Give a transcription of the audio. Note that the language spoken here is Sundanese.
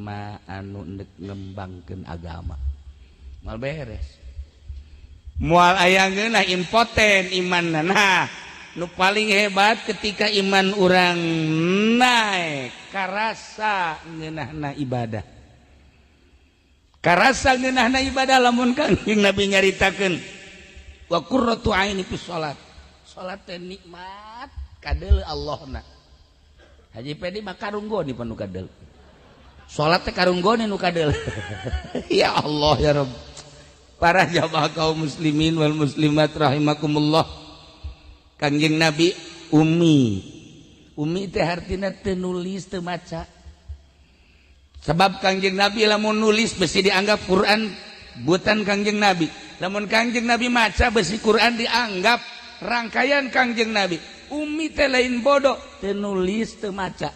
jalma anu ndek ngembangkeun agama, moal beres, moal aya ngeunah, impoten iman. Nah, nu paling hebat ketika iman urang naik, karasa ngeunahna ibadah, karasa ngeunahna ibadah. Lamun Kangjeng Nabi nyaritakeun wa qurratu aini fi salat, salat teh nikmat kadeuleu Allahna. Haji Pedi mah karunggoni panu kadeul salat teh, karunggoni nu kadeul. Ya Allah, ya Rabb. Para jamaah kaum muslimin wal muslimat rahimakumullah, Kangjeng Nabi umi. Umi teh artina teu nulis, teu maca, sebab Kangjeng Nabi lamun nulis besi dianggap Quran buatan Kangjeng Nabi, lamun Kangjeng Nabi maca besi Quran dianggap rangkaian Kangjeng Nabi. Umi teh lain bodoh, teu nulis, teu maca.